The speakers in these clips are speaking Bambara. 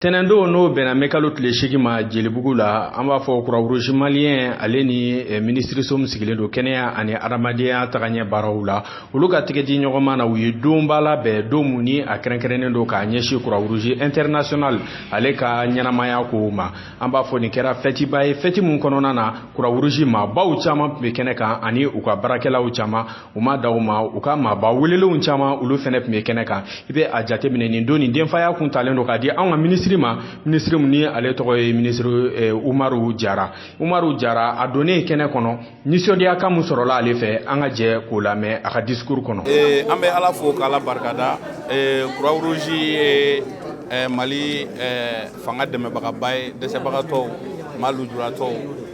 Tɛnɛndon, n'o bɛnna mɛkalo tile 8 ma, Jelibugu la, an b'a fɔ Croix-Rouge malien ale ni minisiriso min sigilen don kɛnɛya ani adamadenya tagaɲɛ baaraw la, olu ka tɛgɛ di ɲɔgɔnma na, u ye donba labɛn, don mun ni a kɛrɛnkɛrɛnnen don k'a ɲɛsin Croix-Rouge international ale ka ɲɛnamaya kow ma. An b'a fɔ nin kɛra fɛtiba ye, fɛti mun kɔnɔna na Croix-Rouge maabaw caman tun bɛ kɛnɛ kan ani u ka baarakɛlaw caman. U ma da u ma, u ka maaba welelenw caman, olu fɛnɛ tun bɛ kɛnɛ kan. I bɛ a jateminɛ, nin don nin denfaya kun talen don k'a di anw ka minisiri ma, minisiri min ni ale tɔgɔ ye minisiri Umaru Jara. Umaru Jara, a donnen kɛnɛ kɔnɔ, nisɔndiya kan mun sɔrɔla ale fɛ, an ka jɛ k'o lamɛn a ka discours kɔnɔ. An bɛ Ala fo k'Ala barikada. Croix Rouge ye Mali fanga dɛmɛbagaba ye, dɛsɛbagatɔw, maa lujuratɔw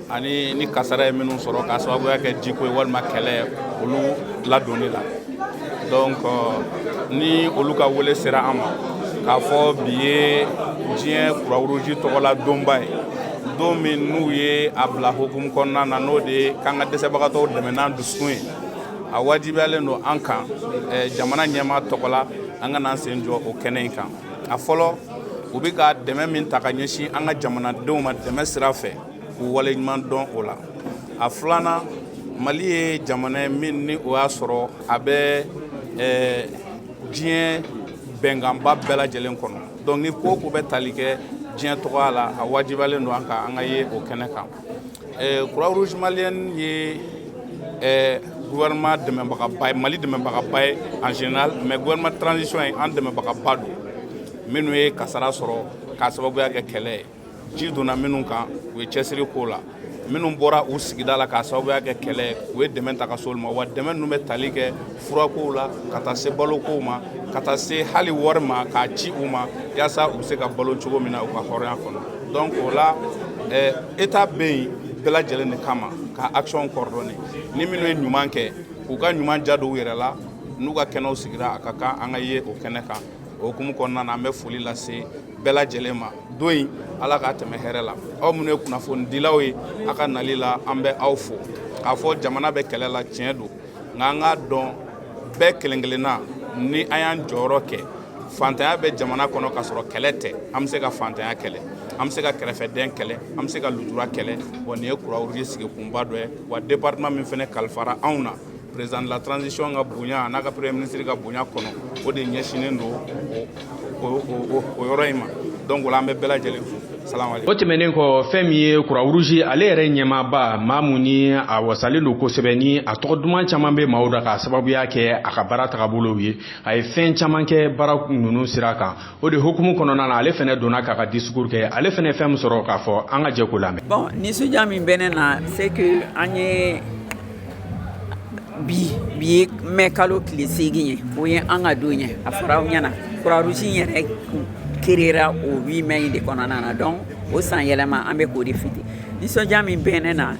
ani ni kasara ye minnu sɔrɔ k'a sababuya kɛ jiko ye walima kɛlɛ, olu ladonni la. Donc ni olu ka wele sera an ma k'a fɔ bi ye diɲɛ Croix Rouge tɔgɔla donba ye, don min n'u ye a bila hukumu kɔnɔna na, n'o de ye k'an ka dɛsɛbagatɔw dɛmɛ n'an dusukun ye, a wajibiyalen don an kan jamana ɲɛmaa tɔgɔ la, an ka n'an sen jɔ o kɛnɛ in kan. A fɔlɔ, u bɛ ka dɛmɛ min ta ka ɲɛsin an ka jamanadenw ma dɛmɛ sira fɛ, k'u waleɲuman dɔn o la. A filanan, Mali ye jamana ye min ni o y'a sɔrɔ a bɛ diɲɛ bɛnkanba bɛɛ lajɛlen kɔnɔ. Donc ni ko o ko bɛ tali kɛ diɲɛ tɔgɔya la, a wajibiyalen don an kan an ka ye o kɛnɛ kan. Croix Rouge malienne ye gouvernement dɛmɛbagaba ye, Mali dɛmɛbagaba ye en général, mais gouvernement transition ye an dɛmɛbagaba don. Minnu ye kasara sɔrɔ k'a sababuya kɛ kɛlɛ ye, ji donna minnu kan, u ye cɛsiri k'o la. Minnu bɔra u sigida la k'a sababuya kɛ kɛlɛ, u ye dɛmɛ ta ka se olu ma. Wa dɛmɛ ninnu bɛ tali kɛ furakow la, ka taa se balokow ma, ka taa se hali wari ma k'a ci u ma, yaasa u bɛ se ka balo cogo min na u ka hɔrɔnya kɔnɔ. Donc o la, État bɛ yen bɛɛ lajɛlen de kama ka action coordonner. Ni minnu ye ɲuman kɛ, k'u ka ɲuman ja don u yɛrɛ la, n'u ka kɛnɛw sigira, a ka kan an ka ye o kɛnɛ kan. O hukumu kɔnɔna na, an bɛ foli lase bɛɛ lajɛlen ma. Don in, Ala k'a tɛmɛ hɛrɛ la. Aw minnu ye kunnafonidilaw ye, a ka nali la, an bɛ aw fo. K'a fɔ jamana bɛ kɛlɛ la, tiɲɛ don, nka an k'a dɔn bɛɛ kelen kelenna ni an y'an jɔyɔrɔ kɛ. Fantanya bɛ jamana kɔnɔ k'a sɔrɔ kɛlɛ tɛ. An bɛ se ka fantanya kɛlɛ, an bɛ se ka kɛrɛfɛdɛn kɛlɛ, an bɛ se ka lujura kɛlɛ. Wa nin ye Croix Rouge sigikunba dɔ ye. Wa département min fana kalifara anw na, président de la transition ka bonya a n'a ka premier ministre ka bonya kɔnɔ, o de ɲɛsinnen don o yɔrɔ in ma. Donc o la, an bɛ bɛɛ lajɛlen fo. O tɛmɛnen kɔ, fɛn min ye Croix Rouge ale yɛrɛ ɲɛmaaba, maa mun ni a wasalen don kosɛbɛ, ni a tɔgɔ duman caman bɛ maaw da k'a sababuya kɛ a ka baara tagabolow ye, a ye fɛn caman kɛ baara ninnu sira kan, o de hukumu kɔnɔna na, ale fɛnɛ donna k'a ka discours kɛ. Ale fɛnɛ fɛn min sɔrɔ k'a fɔ, an ka jɛ k'o lamɛn. Bon, nisɔndiya min bɛ ne na, c'est que an ye bi, bi ye mɛ kalo tile 8 ye, o ye an ka don ye. A fɔra aw ɲɛna, Croix Rouge yɛrɛ créera o 8 mai de kɔnɔna na. Donc o san yɛlɛma, an bɛ k'o de fêter. Nisɔndiya min bɛ ne na,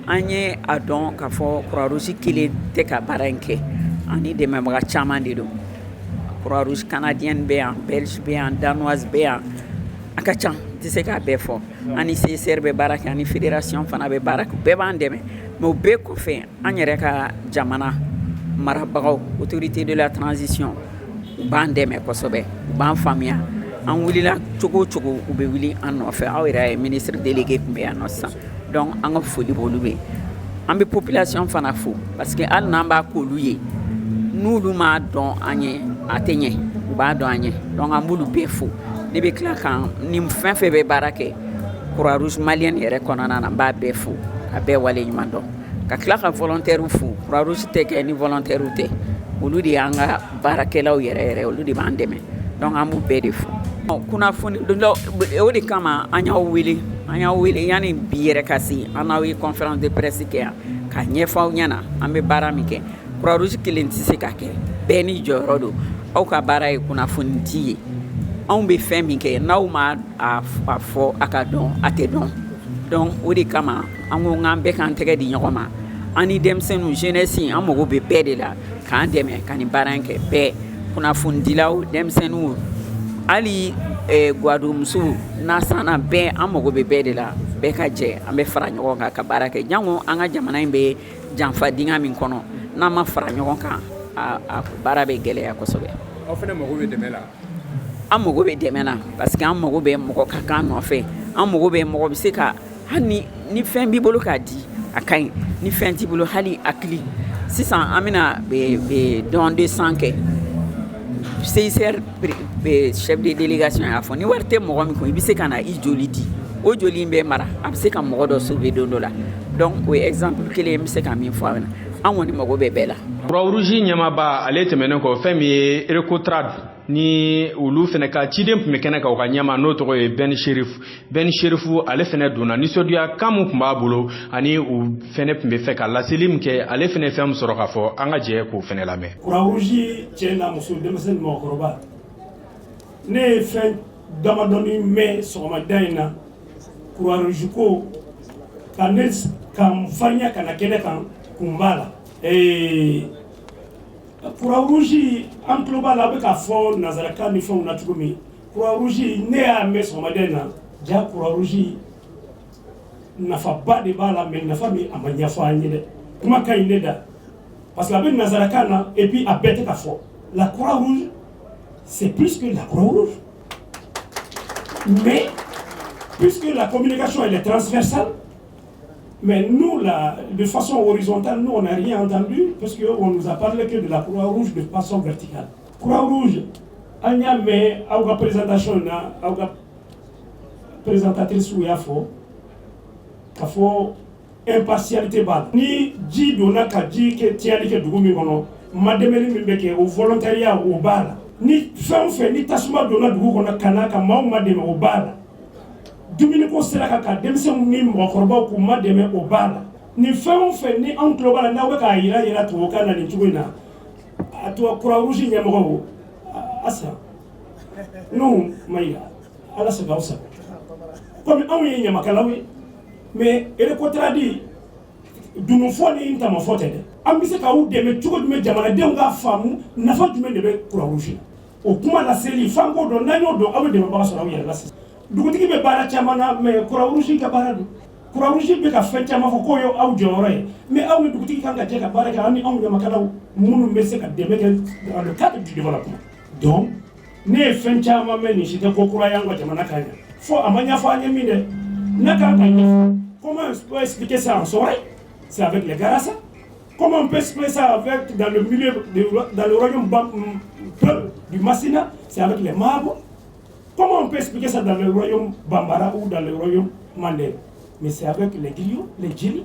an ye a dɔn k'a fɔ Croix Rouge kelen tɛ ka baara in kɛ, ani dɛmɛbaga caman de don. Croix Rouge canadienne bɛ yan, belge bɛ yan, danoise bɛ yan, a ka ca, n tɛ se k'a bɛɛ fɔ. Ani CSR bɛ baara kɛ, ani fédération fana bɛ baara kɛ, bɛɛ b'an dɛmɛ. Mais o bɛɛ kɔfɛ, an yɛrɛ ka jamana marabagaw, autorité de la transition, u b'an dɛmɛ kosɛbɛ, u b'an faamuya. An wulila cogo o cogo, u bɛ wuli an nɔfɛ. Aw yɛrɛ ye ministre délégué tun bɛ yan nɔ sisan. Donc an ka foli b'olu bɛ. An bɛ population fana fo, parce que hali n'an b'a k'olu ye, n'olu m'a dɔn an ye, a tɛ ɲɛ. U b'a dɔn an ye, donc an b'olu bɛɛ fo. Ne bɛ tila kan ni fɛn fɛn bɛ baara kɛ Croix Rouge malienne yɛrɛ kɔnɔna na, n b'a bɛɛ fo ka bɛɛ wale ɲuman dɔn, ka tila ka volontaire fo. Croix Rouge tɛ kɛ ni volontaire tɛ. Olu de y'an ka baarakɛlaw yɛrɛ yɛrɛ, olu de b'an dɛmɛ. Donc an b'u bɛɛ de fo. Kunnafoni o de kama an y'aw wele, an y'aw wele yanni bi yɛrɛ ka se, an n'aw ye conférence de presse kɛ yan ka ɲɛfɔ aw ɲɛna an bɛ baara min kɛ. Croix Rouge kelen tɛ se ka kɛ, bɛɛ ni jɔyɔrɔ don. Aw ka baara ye kunnafoni di ye. Anw bɛ fɛn min kɛ, n'aw ma a fɔ a ka dɔn, a tɛ dɔn. Donc o de kama an ko k'an bɛɛ k'an tɛgɛ di ɲɔgɔn ma, an ni denmisɛnninw, jeunesse, an mago bɛ bɛɛ de la k'an dɛmɛ ka nin baara in kɛ. Bɛɛ, kunnafonidilaw, denmisɛnninw, hali gwadonmusow, nasanna, bɛɛ, an mago bɛ bɛɛ de la. Bɛɛ ka jɛ, an bɛ fara ɲɔgɔn kan ka baara kɛ. Jango an ka jamana in bɛ janfa dingɛ min kɔnɔ, n'an ma fara ɲɔgɔn kan, a baara bɛ gɛlɛya kosɛbɛ. Aw fana mago bɛ dɛmɛ la. An mago bɛ dɛmɛ na parce que an mago bɛ mɔgɔ ka kan nɔfɛ, an mago bɛ mɔgɔ bɛ se ka, hali ni fɛn b'i bolo k'a di, a ka ɲi. Ni fɛn t'i bolo, hali hakili. Sisan an bɛna don de sang kɛ. CICR chef de délégation y'a fɔ, ni wari tɛ mɔgɔ min kun, i bɛ se ka na i joli di. O joli in bɛ mara, a bɛ se ka mɔgɔ dɔ sauver don dɔ la. Donc o ye exemple kelen ye n bɛ se ka min fɔ aw ɲɛna. An kɔni mago bɛ bɛɛ la. Croix-Rouge ɲɛmaaba ale tɛmɛnen kɔ, fɛn min ye Recotrade ni olu fɛnɛ ka ciden tun bɛ kɛnɛ kan, u ka ɲɛma n'o tɔgɔ ye Ben Sherif. Ben Sherif, ale fɛnɛ donna, nisɔndiya kan mun tun b'a bolo ani u fɛnɛ tun bɛ fɛ ka laseli min kɛ, ale fɛnɛ fɛn min sɔrɔ k'a fɔ, an ka jɛ k'o fɛnɛ lamɛn. Croix-Rouge cɛ n'a muso, denmisɛnnin, mɔgɔkɔrɔba, ne ye fɛn damadɔni mɛn sɔgɔmada in na. Croix-Rouge ko ka ne ka n farinya ka na kɛnɛ kan kun b'a la. Croix-Rouge, an tulo b'a la, a bɛ k'a fɔ nanzarakan ni fɛnw na cogo min. Croix-Rouge, ne y'a mɛn sɔgɔmada in na ja. Croix-Rouge nafaba de b'a la, mais nafa min, a ma ɲɛfɔ an ye dɛ. Kuma ka ɲi ne da parce que a bɛ nanzarakan na et puis a bɛɛ tɛ ka fɔ. La Croix-Rouge, c'est plus que la Croix-Rouge, mais puisque la communication, elle est transversale, mais nous, là, de façon horizontale, nous, on n'a rien entendu, parce qu'on nous a parlé que de la Croix-Rouge de façon verticale. Croix-Rouge, an y'a mɛn aw ka présentation na, aw ka présentatrice y'a fɔ k'a fɔ impartialité b'a la. Ni ji donna ka ji kɛ tiɲɛni kɛ dugu min kɔnɔ, madɛmɛni min bɛ kɛ, o volontariat, o b'a la. Ni fɛn o fɛn, ni tasuma donna dugu kɔnɔ ka na ka maaw ma dɛmɛ, o b'a la. Dumuniko sera ka denmisɛnw ni mɔgɔkɔrɔbaw k'u ma dɛmɛ, o b'a la. Ni fɛn o fɛn ni anw tulo b'a la, n'aw bɛ k'a yira yira tubabukan na nin cogo in na, a to Croix Rouge ɲɛmɔgɔw asa Nuhu Mayiga, Ala sago aw sago. Komi anw ye ɲamakalaw ye, mais Recotrade, dununfɔ ni tamafɔ tɛ dɛ. An bɛ se k'aw dɛmɛ cogo jumɛn, jamanadenw k'a faamu nafa jumɛn de bɛ Croix Rouge la? O kuma laseli f'an k'o dɔn. N'an y'o dɔn, aw bɛ dɛmɛbaga sɔrɔ aw yɛrɛ la. Sisan dugutigi bɛ baara caman na, mais Croix Rouge ka baara don. Croix Rouge bɛ ka fɛn caman fɔ k'o ye aw jɔyɔrɔ ye, mais aw ni dugutigi kan ka jɛ ka baara kɛ, aw ni anw ɲamakalaw minnu bɛ se ka dɛmɛ kɛ dans le cadre du développement. Donc ne ye fɛn caman mɛn, nin si tɛ ko kura ye an ka jamana kan yan. Fo a ma ɲɛfɔ an ye min dɛ, n'a kan ka ɲɛfɔ. Comment on peut expliquer ça en Sonrhaï? C'est avec les Garassa. Comment on peut expliquer ça avec dans le milieu de, dans le royaume Peul du Massina? C'est avec les Mabo. Comment on peut expliquer ça dans le royaume Bambara ou dans le royaume Mandé? Mais c'est avec les griots, les djeli.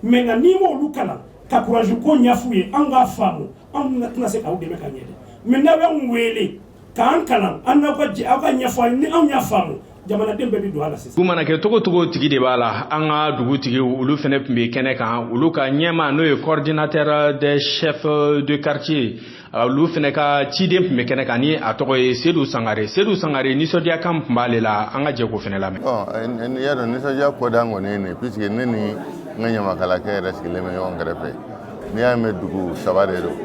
Maintenant, ni m'olu kalan ka courage ko ɲɛf'u ye, an k'a faamu, anw tɛna se k'aw dɛmɛ ka ɲɛ dɛ. Mais n'aw y'anw wele k'an kalan, an n'aw ka jɛ, aw ka ɲɛfɔ an ye, ni anw y'a faamu, jamanaden bɛɛ bɛ don a la sisan. Dugu mana kɛ togo togo, tigi de b'a la. An ka dugutigiw, olu fɛnɛ tun bɛ kɛnɛ kan. Olu ka ɲɛma, n'o ye coordinateur des chefs de quartier, olu fɛnɛ ka ciden tun bɛ kɛnɛ kan, ni a tɔgɔ ye Sedu Sangare. Sedu Sangare, nisɔndiya kan tun b'ale la, an ka jɛ k'o fɛnɛ lamɛn. Ɔ, i y'a dɔn, nisɔndiya kɔdan kɔni ye nin ye, puisque ne ni n ka ɲamakalakɛ yɛrɛ sigilen bɛ ɲɔgɔn kɛrɛfɛ. N'i y'a mɛn dugu saba de don,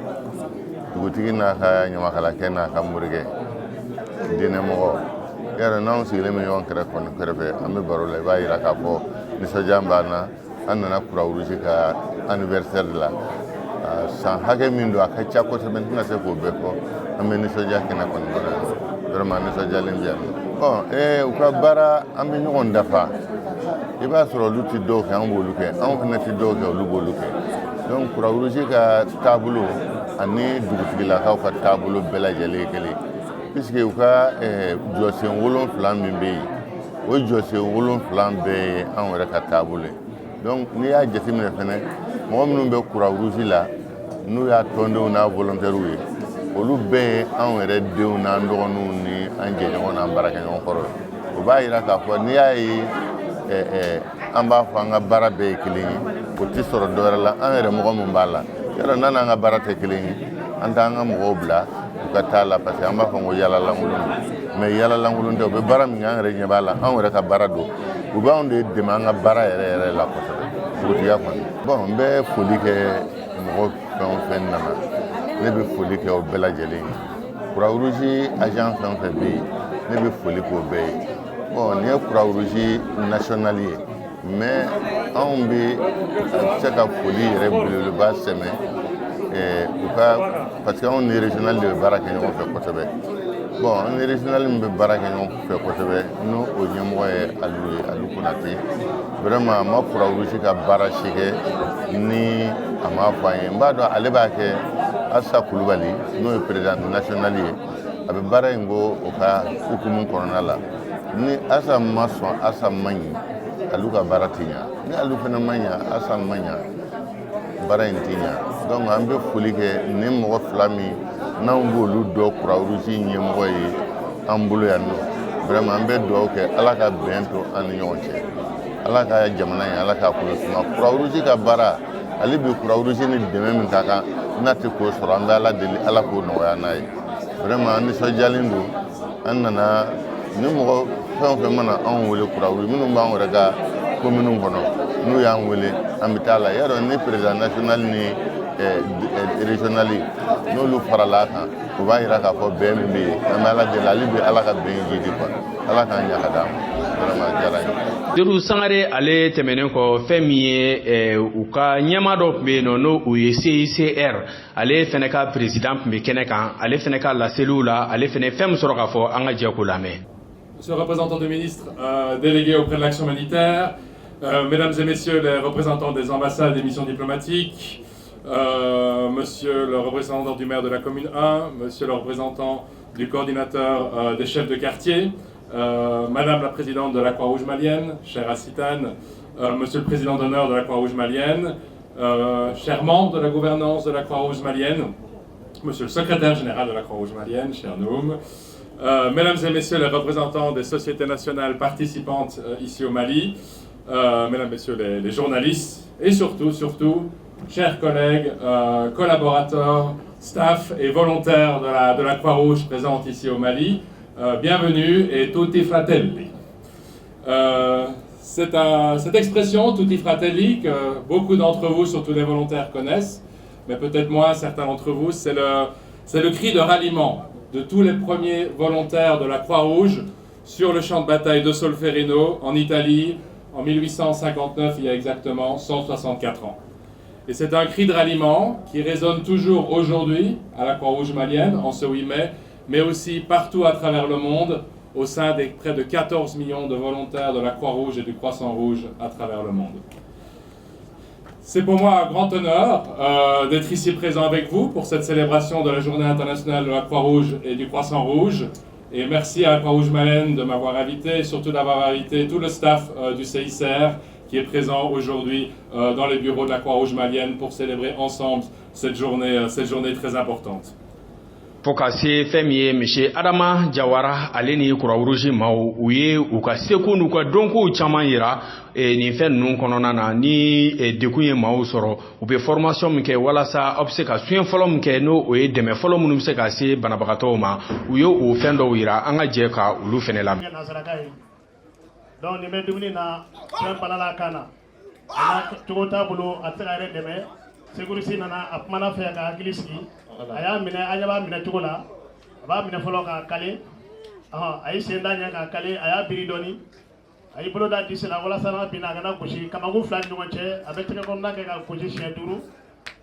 dugutigi n'a ka ɲamakalakɛ n'a ka morikɛ diinɛmɔgɔ. I y'a dɔn, n'anw sigilen bɛ ɲɔgɔn kɛrɛfɛ kɔni kɛrɛfɛ, an bɛ baro la, i b'a yira k'a fɔ nisɔndiya b'an na. An nana Croix-Rouge ka anniversaire la. San hakɛ min don, a ka ca kosɛbɛ, n tɛna se k'o bɛɛ fɔ. An bɛ nisɔndiya kɛnɛ kɔni kɔnɔ yan, vraiment nisɔndiyalen bɛ yan nɔ. Ɔ, u ka baara, an bɛ ɲɔgɔn dafa. I b'a sɔrɔ olu tɛ dɔw kɛ, an b'olu kɛ, anw fana tɛ dɔw kɛ, olu b'olu kɛ. Donc Croix-Rouge ka taabolo ani dugutigilakaw ka taabolo bɛɛ lajɛlen ye kelen, puisque u ka jɔsen 7 min bɛ yen, o jɔsen 7 bɛɛ ye anw yɛrɛ ka taabolo ye. Donc n'i y'a jateminɛ fɛnɛ, mɔgɔ minnu bɛ Croix-Rouge la, n'u y'a tɔndenw n'a volontaires ye, olu bɛɛ ye anw yɛrɛ denw n'an dɔgɔninw ni an jɛɲɔgɔn n'an baarakɛɲɔgɔn kɔrɔ ye. O b'a yira k'a fɔ n'i y'a ye an b'a fɔ an ka baara bɛɛ ye kelen ye, o tɛ sɔrɔ dɔwɛrɛ la, an yɛrɛ mɔgɔ min b'a la yɔrɔ n'a n'an ka baara tɛ kelen ye, an t'an ka mɔgɔw bila u ka taa la, parce que an b'a fɔ ko yala lankolon don. Mais yala lankolon tɛ, u bɛ baara min kɛ, an yɛrɛ ɲɛ b'a la, anw yɛrɛ ka baara don. U b'anw de dɛmɛ an ka baara yɛrɛ yɛrɛ la kosɛbɛ, dugutigiya kɔni. Bon, n bɛ foli kɛ mɔgɔ fɛn o fɛn nana, ne bɛ foli kɛ o bɛɛ lajɛlen ye. Croix-Rouge agent fɛn o fɛn bɛ yen, ne bɛ foli k'o bɛɛ ye. Bon, nin ye Croix-Rouge national ye, mais anw bɛ se ka foli yɛrɛ belebeleba sɛmɛ u ka, parce que anw ni régional de bɛ baara kɛ ɲɔgɔn fɛ kosɛbɛ. Bon, an ni régional min bɛ baara kɛ ɲɔgɔn fɛ kosɛbɛ, n'o o ɲɛmɔgɔ ye Alu ye, Alu Konate, vraiment a ma Croix-Rouge ka baara si kɛ ni a m'a fɔ an ye. N b'a dɔn ale b'a kɛ Asa Kulubali, n'o ye président national ye, a bɛ baara in ko o ka hukumu kɔnɔna la. Ni Asa ma sɔn, Asa ma ɲi, Alu ka baara tɛ ɲa. Ni Alu fana ma ɲa, Asa ma ɲa, baara in tɛ ɲa. Donc an bɛ foli kɛ ni mɔgɔ fila min n'anw b'olu dɔn Croix-Rouge ɲɛmɔgɔ ye an bolo yan nɔ. Vraiment an bɛ dugawu kɛ, Ala ka bɛn to an ni ɲɔgɔn cɛ, Ala ka jamana in, Ala k'a kolo suma. Croix-Rouge ka baara ale bi, Croix-Rouge ni dɛmɛ min ka kan n'a tɛ k'o sɔrɔ, an bɛ Ala deli, Ala k'o nɔgɔya n'a ye. Vraiment an nisɔndiyalen don. An nana ni mɔgɔ fɛn o fɛn mana anw wele, Croix-Rouge minnu b'an yɛrɛ ka commune kɔnɔ, n'u y'an wele, an bɛ taa la. Y'a dɔn ni président national ni régional n'olu farala a kan, o b'a yira k'a fɔ bɛn min bɛ yen. An bɛ Ala deli hali bi, Ala ka bɛn jidi quoi, Ala k'an ɲa ka d'an ma. Vraiment a diyara n ye. Seydou Sangare, ale tɛmɛnen kɔ, fɛn min ye u ka ɲɛmaa dɔ tun bɛ yen nɔ, n'o o ye CICR, ale fɛnɛ ka président tun bɛ kɛnɛ kan. Ale fɛnɛ ka laseliw la, ale fɛnɛ fɛn min sɔrɔ k'a fɔ, an ka jɛ k'o lamɛn. Monsieur le représentant du ministre délégué auprès de l'action humanitaire, mesdames et messieurs les représentants des ambassades et missions diplomatiques, monsieur le représentant du maire de la commune 1, monsieur le représentant du coordinateur des chefs de quartier, madame la présidente de la Croix-Rouge malienne, chère Assitane, monsieur le président d'honneur de la Croix-Rouge malienne, chers membres de la gouvernance de la Croix-Rouge malienne, monsieur le secrétaire général de la Croix-Rouge malienne, cher Noum, mesdames et messieurs les représentants des sociétés nationales participantes ici au Mali, mesdames, messieurs les journalistes, et surtout, surtout, chers collègues, collaborateurs, staff et volontaires de la Croix-Rouge présente ici au Mali, bienvenue et tutti fratelli. Cette expression, tutti fratelli, que beaucoup d'entre vous, surtout les volontaires, connaissent, mais peut-être moins certains d'entre vous, c'est le cri de ralliement de tous les premiers volontaires de la Croix-Rouge sur le champ de bataille de Solferino, en Italie, en 1859, il y a exactement 164 ans. Et c'est un cri de ralliement qui résonne toujours aujourd'hui à la Croix-Rouge malienne, en ce 8 mai, mais aussi partout à travers le monde, au sein des près de 14 millions de volontaires de la Croix-Rouge et du Croissant-Rouge à travers le monde. C'est pour moi un grand honneur d'être ici présent avec vous pour cette célébration de la Journée internationale de la Croix-Rouge et du Croissant-Rouge. Et merci à la Croix-Rouge malienne de m'avoir invité et surtout d'avoir invité tout le staff du CICR qui est présent aujourd'hui dans les bureaux de la Croix-Rouge malienne pour célébrer ensemble cette journée très importante. Fo ka se fɛn min ye, monsieur Adama Jawara, ale ni Croix-Rouge maaw, u ye u ka seko n'u ka dɔnkow caman yira nin fɛn ninnu kɔnɔna na. Ni dekun ye maaw sɔrɔ, u bɛ formation min kɛ walasa aw bɛ se ka soin fɔlɔ min kɛ, n'o o ye dɛmɛ fɔlɔ minnu bɛ se ka se banabagatɔw ma, u ye o fɛn dɔw yira. An ka jɛ ka olu fɛnɛ lamɛn. Donc nin bɛ dumuni na, fɛn balala kan na, a n'a cogo t'a bolo, a tɛ se ka yɛrɛ dɛmɛ. Secouriste nana, a kumana fɛ ka hakili sigi, a y'a minɛ, a ɲɛ b'a minɛ cogo la. A b'a minɛ fɔlɔ k'a kale, a y'i sen da ɲɛ k'a kale, a y'a biri dɔɔni, a y'i bolo da disi la walasa n'a binna a kana gosi. Kamakun fila ni ɲɔgɔn cɛ, a bɛ tɛgɛ kɔnɔna kɛ ka gosi siɲɛ duuru.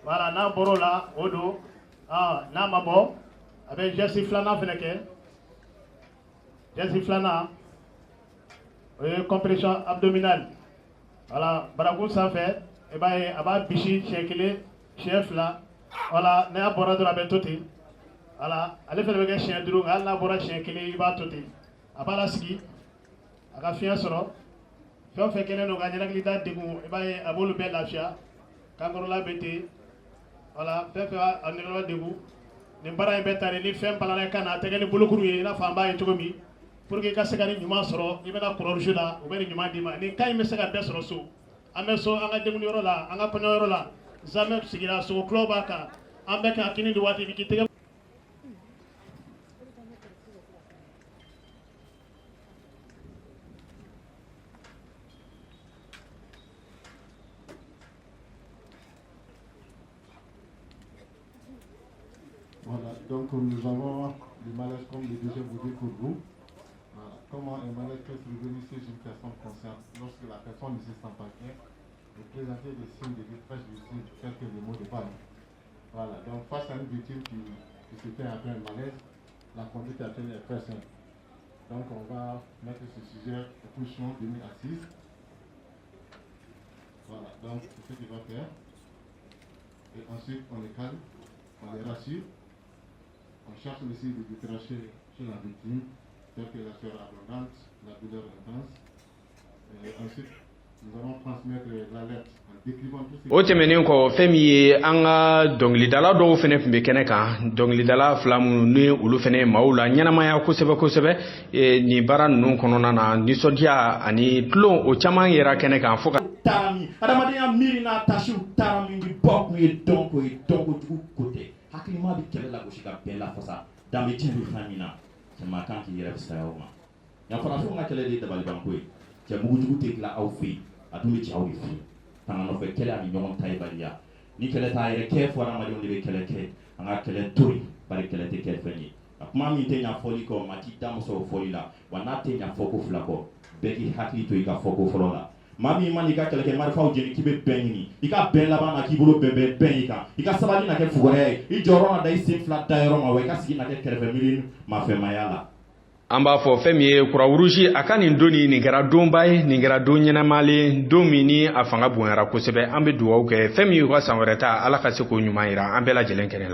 Voilà, n'a bɔr'o la, o don. N'a ma bɔ, a bɛ geste filanan fɛnɛ kɛ. Geste filanan, o ye compression abdominale. Voilà, barakun sanfɛ, i b'a ye a b'a bisi siɲɛ kelen, siɲɛ fila. Voilà, n'a bɔra dɔrɔn, a bɛ to ten. Voilà, ale fɛnɛ bɛ kɛ siɲɛ duuru, nka hali n'a bɔra siɲɛ kelen, i b'a to ten. A b'a lasigi, a ka fiɲɛ sɔrɔ. Fɛn o fɛn kɛlen don ka ɲɛnakili da degun, i b'a ye a b'olu bɛɛ lafiya. Kankɔrɔla bɛ ten. Voilà, fɛn fɛn b'a nɛgɛla degun, nin baara in bɛɛ ta de. Ni fɛn balala i kan na, a tɛ kɛ ni bolokuru ye i n'a fɔ an b'a ye cogo min. Pour que i ka se ka ni ɲuman sɔrɔ, i bɛna Croix-Rouge la, u bɛ nin ɲuman d'i ma. Nin cas in bɛ se ka bɛɛ sɔrɔ so. An bɛ so, an ka denkunyɔrɔ la, an ka kɔɲɔyɔrɔ la, zamɛ sigira, sogo kulo b'a kan, an bɛɛ kan kini di waati k'i tɛgɛ. Voilà, donc nous avons le malaise comme le deuxième module pour vous. Voilà. Comment un malaise peut survenir chez une personne consciente? Lorsque la personne ne se sent pas bien, vous présentez des signes de détresse visible tels que les maux de base. Voilà, donc face à une victime qui se fait après un malaise, La conduite à tenir est très simple. Donc on va mettre ce sujet en position demi-assise. Voilà, donc c'est ce qu'il va faire. Et ensuite, on les calme, on les rassure. On cherche aussi de déclencher chez la victime, telle que la sueur abondante, la douleur intense. Et ensuite, nous allons transmettre l'alerte en décrivant tout ce O tɛmɛnen kɔ, fɛn min ye an ka dɔnkilidala dɔw fɛnɛ tun bɛ kɛnɛ kan, dɔnkilidala fila minnu ni olu fɛnɛ ye maaw la ɲɛnamaya kosɛbɛ kosɛbɛ nin baara ninnu kɔnɔna na, nisɔndiya ani tulon o caman yera kɛnɛ kan fo ka Taara min adamadenya miiri n'a tasiw taara min bi bɔ kun ye dɔnko ye, dɔnko jugu ko tɛ. Hakilima bɛ kɛlɛ lagosi ka bɛɛ lafasa. Danbe tiɲɛ bɛ fɛn min na, cɛman kan k'i yɛrɛ fisaya o ma. Nka farafinw ka kɛlɛ de ye dabalibanko ye. Cɛ mugujugu tɛ dilan aw fɛ yen, a dun bɛ ci aw de fɛ yen. Fanga nɔfɛ kɛlɛ ani ɲɔgɔn tayibaliya ni kɛlɛ t'a yɛrɛ kɛ fɔ, adamadenw de bɛ kɛlɛ kɛ. An ka kɛlɛ to yen, bari kɛlɛ tɛ kɛ fɛn ye. A kuma min tɛ ɲa fɔli kɔ, maa t'i da sɔrɔ fɔli la wa. N'a tɛ ɲa fɔko fila kɔ, bɛɛ k'i hakili to i ka fɔko fɔlɔ la. Maa min ma n'i ka kɛlɛkɛ marifaw jeni k'i bɛ bɛn ɲini, i ka bɛn laban na k'i bolo bɛn bɛn bɛn i kan. I ka sabali na kɛ fugariya ye, i jɔyɔrɔ na da i sen fila da yɔrɔ ma wa, i ka sigi na kɛ kɛrɛfɛ miiri mafɛnmaya la. An b'a fɔ fɛn min ye Croix-Rouge a ka nin don nin kɛra donba ye, nin kɛra don ɲɛnamalen, don min ni a fanga bonyara kosɛbɛ. An bɛ dugawu kɛ fɛn min y'u ka san wɛrɛ ta, Ala ka se k'o ɲuman yira an bɛɛ lajɛlen kɛnɛ la.